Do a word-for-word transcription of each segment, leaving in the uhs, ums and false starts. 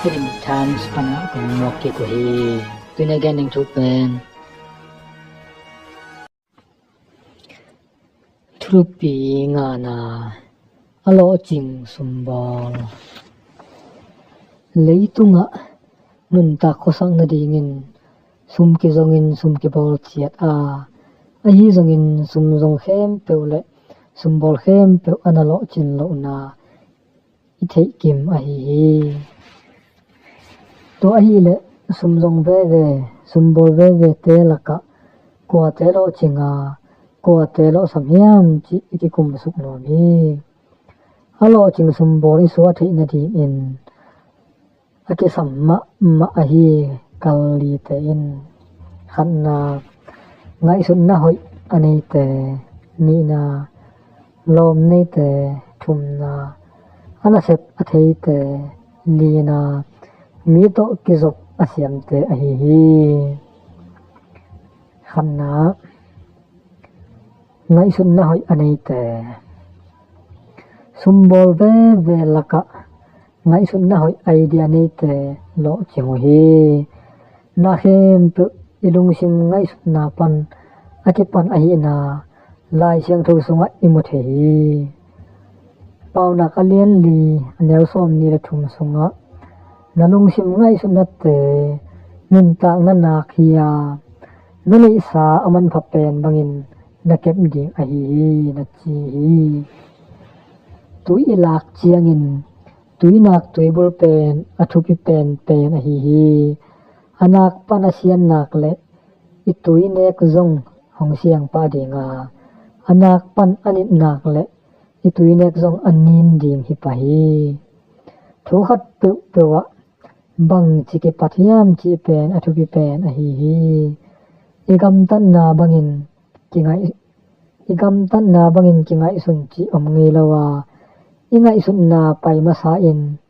Tidim Times pana kong muak kik uh hi. Tuni a gen ding thu pen Thulupi ngana, a lawhcing sumbawl. Leitungah nuntak khuasak nadingin sum kizongin sum kibawl ciat a, ahi zongin sum zong khempeuh le sumbawl khempeuh a na lawhcin lohna i theihkim ahi hi. Tua ahileh sum zong veve, sum bawl vevete lakah kuate lawhcing a, kuate lawhsam hiam cih i kikumsuk nuam hi. A lawhcing sum bawl i suah theih nadingin a kisam mahmah ahi kal lite in: khatna, ngaihsutna hoih a neite; nihna, lawm neite; thumna, a nasep a theite; lina, mi tawh kizop a siamte ahi hi. Khatna, ngaihsutna hoih a neite. Sum bawl veve lakah ngaihsutna hoih idea neite lawhcing uh hi. Na khempeuh i lungsim ngaihsutna pan a kipan ahihna Lai Siangtho sungah i mu thei hi. Paunak a lian li, a neu sawmnih le thum sungah, na lungsim ngaihsutnate nuntakna nak hi a, na neihsa a manpha pen bangin na kep ding ahi hi, na ci hi. Tui i lak ciangin tuinak tuibul pen a thupi penpen ahi hi. A nak pan a sian nak le i tuinek zong hong siang pah ding a, a nak pan a nit nak le i tuinek zong a nin ding hi pah hi. Thu khat peuhpeuh ah bangci kipat hiam cih pen a thupi pen ahi hi. I gamtatna bangin kingaih, i gamtatna bangin kingaihsun cih om ngei lo a, i ngaihsutna pai masa in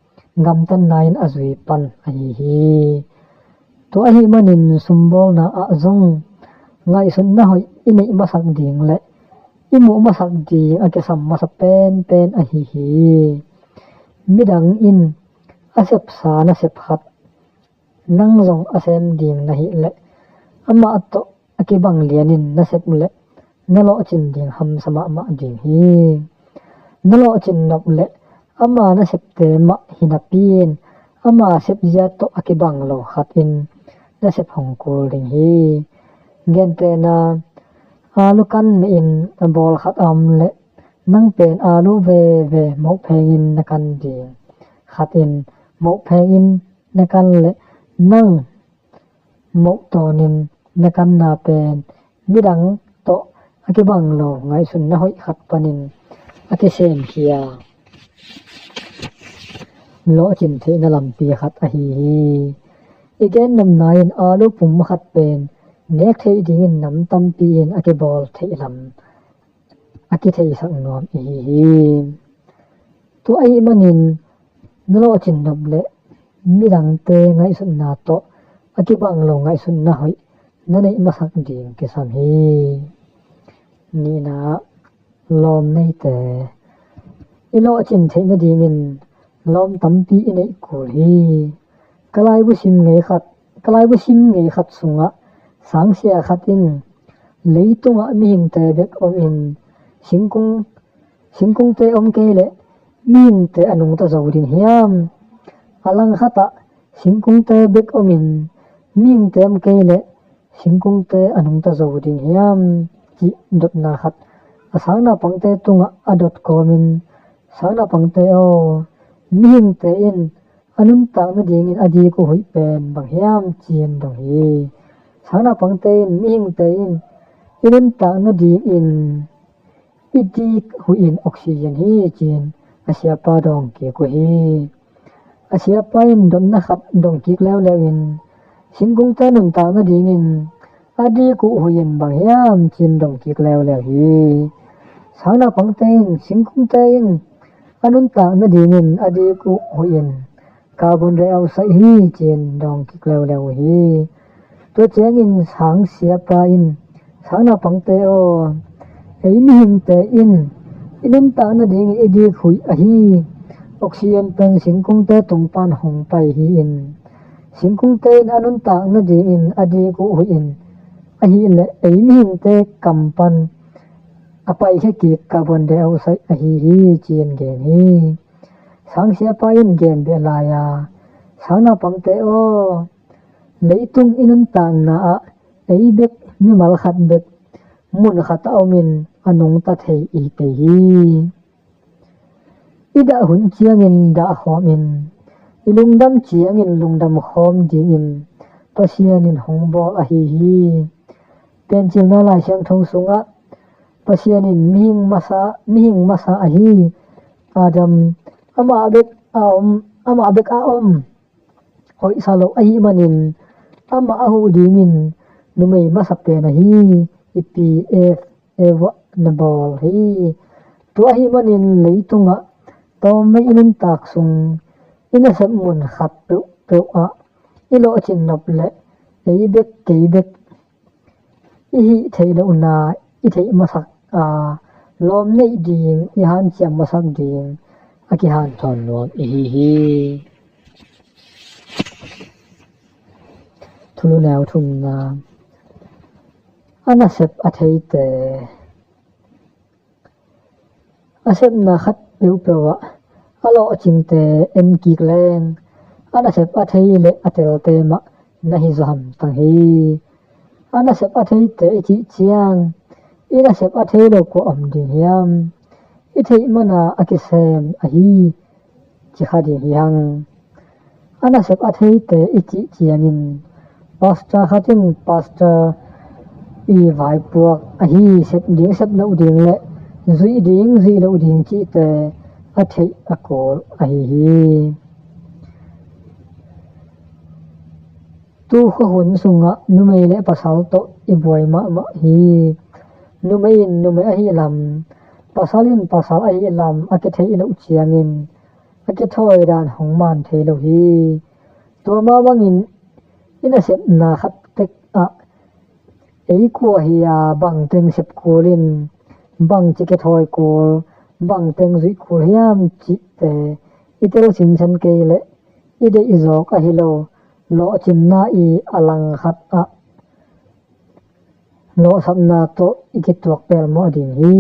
gamtatna in a zui pan ahi hi. Tua ahih manin sumbawlna ah zong ngaihsutna hoih i neih masak ding le i muh masak ding a kisam masa penpen ahi hi. Midang in a sepsa nasep khat nang zong a sem ding na hih leh amah tawh a kibang lianin na sep leh na lawhcin ding hamsa mahmah ding hi. Na lawhcin nop leh ama na septe mah hi napi in ama sepzia tawh a kibang lo khatin na sep hong kul ding hi. Gentehna, alu kan mehin a bawl khat a om leh nang pen alu veve mohphengin na kan ding khatin mohphengin na kan leh nang mohtawnin na kanna pen midang tawh a kibang lo ngaihsutna hoih khat panin a kisemkhia lawhcin theihna lampi khat ahi hi. I gen nopna in alu pum khat pen nek theih dingin nam tampi in a kibawl theih lam a kitheisak nuam ihi hi. Tua ahih manin na lawhcin nop leh midangte ngaihsutna tawh a kibang lo ngaihsutna hoih na neih masak ding kisam hi. Nihna, lawm neite. I lawhcin theih nadingin lawm tampi i neih kul hi. Ka laibu sim ngei khat, ka laibu sim ngei khat sungah sangsia khat in leitungah mihingte bek om in singkung, singkungte om kei leh mihingte a nungta zo ding hiam? A lang khatah singkungte bek om in mihingte om kei leh singkungte a nungta zo ding hiam? Cih dotna khat a sangnaupangte tungah a dot kawmin, sangnaupangte aw, mihingte in a nuntak nadingin a dik uh huih pen bang hiam ci-in dong hi. Sangnaupangte in mihingte in i nuntak nadingin i dik huih in oxygen hi ci-in a siapa dawng kik uh hi. A siapa in dotna khat dong kik leuleu in singkungte nuntak nadingin a dik uh huih in bang hiam ci-in dong kik leuleu hi. Sangnaupangte in singkungte in a nuntak nadingin a dik uh huih in carbon dioxide hi ci-in dawng kik leuleu uh hi. Tua ciangin sangsiapa in, sangnaupangte aw, ei mihingte in i nuntak nadingin i dik huih ahi Oxygen pen singkungte tung pan hong pai hi-in, singkungte in a nuntak nadingin a dik uh huih in, ahih leh ei mihingte kam pan a paikhia kik carbon dioxide ahi hi, ci-in gen hi. Sang siapa in gen beh lai-a, sang naupangte aw, leitung i nuntakna ah ei bek, mimal khat bek, mun khat a omin a nungta thei i hi kei hi. I dah hun ciangin dah khawmin, i lungdam ciangin lungdam khawm dingin Pasian in hong bawl ahi hi. Piancilna Lai Siangtho sungah Pasian in mihing masa, mihing masa ahi Adam, amah bek a om, amah bek a om hoihsa lo ahih manin, amah a huh dingin numei masa pen ahi i pi Eve, Eva na bawl hi. Tua ahih manin leitungah tawmvei i nuntak sung i nasep mun khat peuhpeuh ah i lawhcin nop leh ei bek kei bek i hih theih lohna i theih masak a, lawm neih ding, i hanciam masak ding a kihanthawn nuam i hi hi. Thulu neu thumna, a nasep a theite. A sepna khat peuhpeuh ah a lawhcingte en kik leng, a nasep a thei le a telte mah na hi zaw hamtang hi. A nasep a theite i cih ciang, i nasep a thei lo kua om ding hiam? I theih mana a kisem ahi, ci kha ding hi hang. A nasep a theite i cih ciangin, pastor khat in pastor i vaipuak ahi, sep ding sep loh ding le zuih ding zuih loh ding cihte a theih a kul ahi hi. Tu khuahun sungah numei le pasal tawh i buai mahmah hi. Numei in numei ahi lam, pasal in pasal ahi lam a kitheih loh ciangin a kithawi dan hong man thei lo hi. Tua mah bangin i nasepna khat tek ah ei kua hi a, bangteng sep kul in, bangci kithawi kul, bangteng zuih kul hiam cihte i tel sinsen kei leh i deih zawk ahi lo, lawhcinna i a langkhat ah lawhsapna tawh i kituak pelmawh ding hi.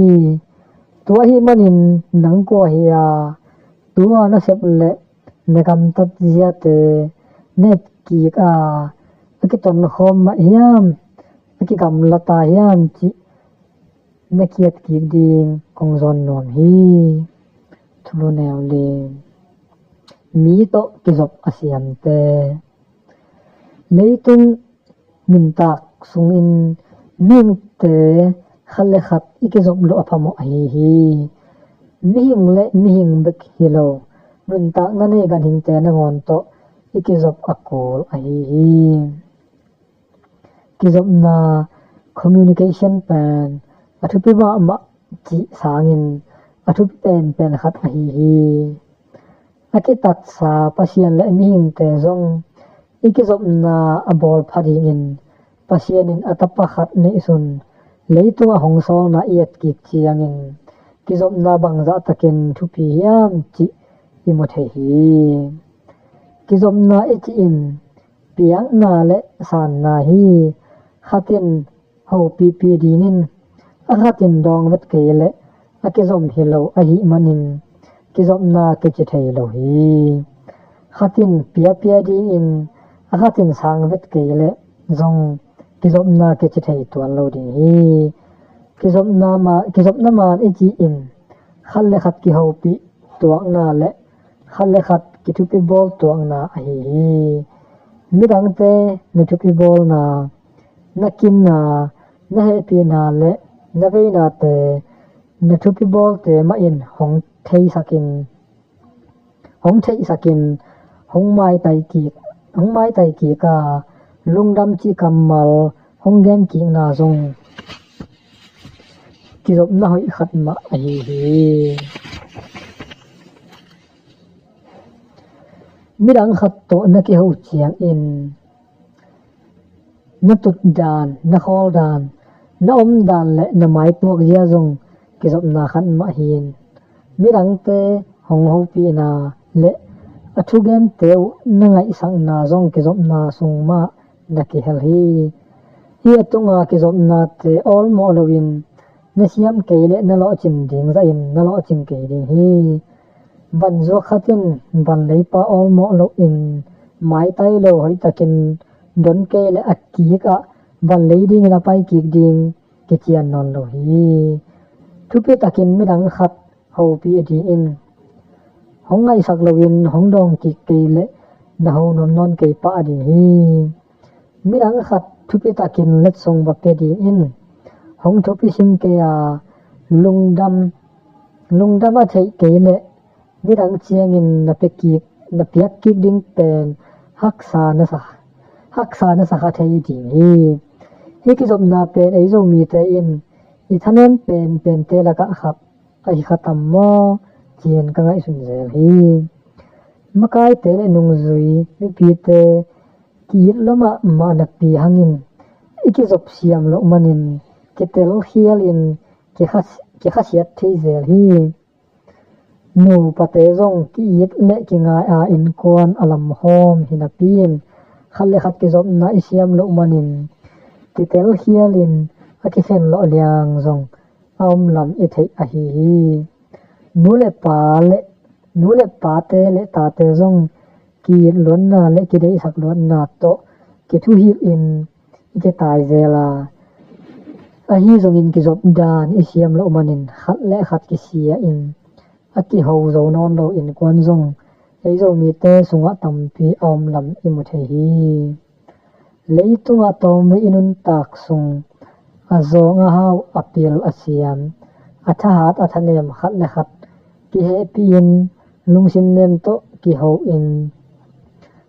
Tua ahih manin nang kua hi a, tua na sep le na gamtat ziate na et kik a, a kitonkhawm mah hiam, a kigamla ta hiam cih na kiat kik ding kong zawn nuam hi. Thulu neu li. Mi tawh kizop a siamte. Leitung nuntak sungin mihingte khat le khat i kizop loh a phamawh ahi hi. Mihing le mihing bek hi lo, nuntakna nei ganhingte nangawn tawh i kizop a kul ahi hi. Kizopna, communication pen a thupi mahmah cih sangin a thupi penpen khat ahi hi. A kitatsa Pasian le mihingte zong i kizopna a bawl pha dingin Pasian in a tapa khat neihsun leitungah hong sawlna i et kik ciangin kizopna bangzah takin thupi hiam cih i mu thei hi. Kizopna i cih in piakna le sanna hi. Khat in hopihpih dingin a khat in dawng vet kei leh a kizom hi lo ahih manin kizopna kici thei lo hi. Khat in piapia dingin a khat in sang vet kei leh zong kizopna kici thei tuan lo ding hi. Kizopna ma, kizopna man i cih in khat le khat kihopih tuakna le khat le khat kithupi bawl tuakna ahi hi. Midangte na thupi bawlna, na kinna, na hehpihna le na veinate, na thupi bawlte mah in hong theisakin, hong theihsakin, hong maitai kik, hong maitai kik a, lungdam cih kammal hong gen kikna zong kizopna hoih khat mah ahi hi. Midang khat tawh na kiho ciangin na tut dan, na khawl dan, na om dan le na maituak zia zong kizopna khat mah hi. Midangte hong hopihna, le a thugente uh na ngaihsakna zong kizopna sung mah na kihel hi. Hih a tunga kizopnate awlmawh loin na siam kei leh na lawhcin ding zahin na lawhcing kei ding hi. Van zuak khat in van leipa awlmawh loin maitai lo hoihtakin don kei leh a kikah van lei dingin a pai kik ding kician nawn lo hi. Thupitakin midang khat hopih dingin hong ngaihsak loin hong dawng kik kei leh na ho nuam nawn kei pah ding hi. Midang khat thupitakin letsong va pia dingin hong thupi sim kei a, lungdam lungdam a theih kei leh midang ciangin na pia kik na piak kik ding pen haksa na sa haksa na sa kha thei ding hi. Hih kizopna pen ei Zomite in i thanem penpente lakah khat ahi kha tam maw, ci-in ka ngaihsun zel hi. Makaite le nungzui mipite ki-it lua mahmah napi hangin i kizop siam loh manin kitelkhialin kikha- kikhasiat thei zel hi. Nupate zong ki-it le kingai a innkuan a lamhawm hi napi-in khat le khat kizopna i siam loh manin kitelkhialin a kikhen lawh liang zong a om lam i theih ahi hi. Nu le pa le nu le pate le tate zong ki-it luatna le kideihsak luatna tawh kithuhilhin i kitai zel a, ahi zongin kizop dan i siam loh manin khat le khat kisia-in a kiho zo nawn lo innkuan zong ei Zomite sungah tampi a om lam i mu thei hi. Leitungah tawmvei i nuntak sung a zawng a hau a pil a siam a thahat a thanem khat le khat kihehpihin lungsim nem tawh kiho-in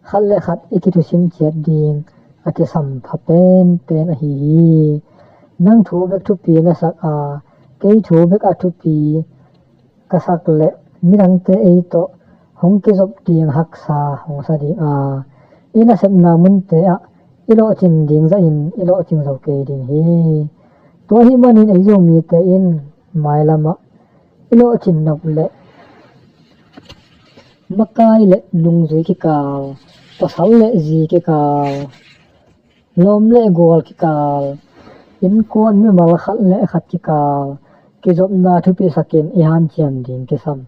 khat le khat i kithusim ciat ding a kisam pha penpen ahi hi. Nang thu bek thupi na sak a, kei thu bek a thupi ka sak leh midangte ei tawh hong kizop ding haksa hong sa ding a, i nasepna munte ah i lawhcin ding zahin i lawhcing zo kei ding hi. Tua ahih manin ei Zomite in mailamah i lawhcin nop leh makai le nungzui kikal, pasal le zi kikal, lawm le gual kikal, innkuan mimal khat le khat kikal kizopna thupisakin i hanciam ding kisam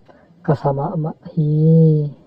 ka sa mahmah hi.